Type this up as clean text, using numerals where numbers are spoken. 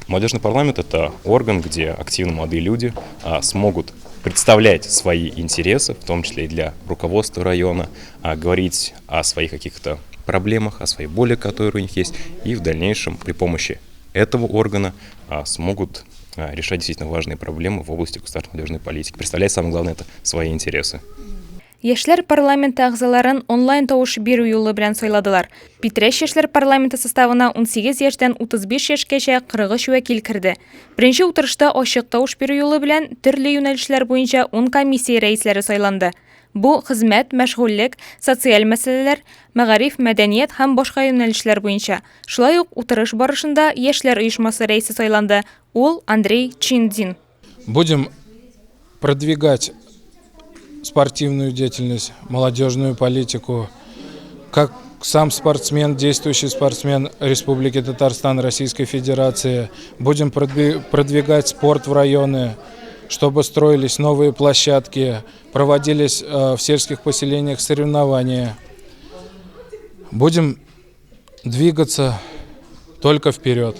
Молодежный парламент – это орган, где активно молодые люди смогут представлять свои интересы, в том числе и для руководства района, говорить о своих каких-то проблемах, о своей боли, которая у них есть, и в дальнейшем при помощи этого органа смогут решать действительно важные проблемы в области государственной молодежной политики. Представлять, самое главное, это свои интересы. Яшьләр парламенты әгъзаларын онлайн тавыш бирү юлы белән сайладылар. Питрәч яшьләр парламенты составына 18 яшьтән 35 яшькәчә 43 вәкил керде. Беренче утырышта ачык тавыш бирү юлы белән төрле юнәлешләр буенча ун комиссия рәисләре сайланды. Бу, хезмәт, мәшгульлек, социаль мәсьәләләр, мәгариф, мәдәният һәм башка юнәлешләр буенча. Шулай ук утырыш барышында яшьләр оешмасы рәисе сайланды, ул, Андрей Чиндин. Будем продвигать спортивную деятельность, молодежную политику. Как сам спортсмен, действующий спортсмен Республики Татарстан, Российской Федерации, будем продвигать спорт в районы, чтобы строились новые площадки, проводились в сельских поселениях соревнования. Будем двигаться только вперед.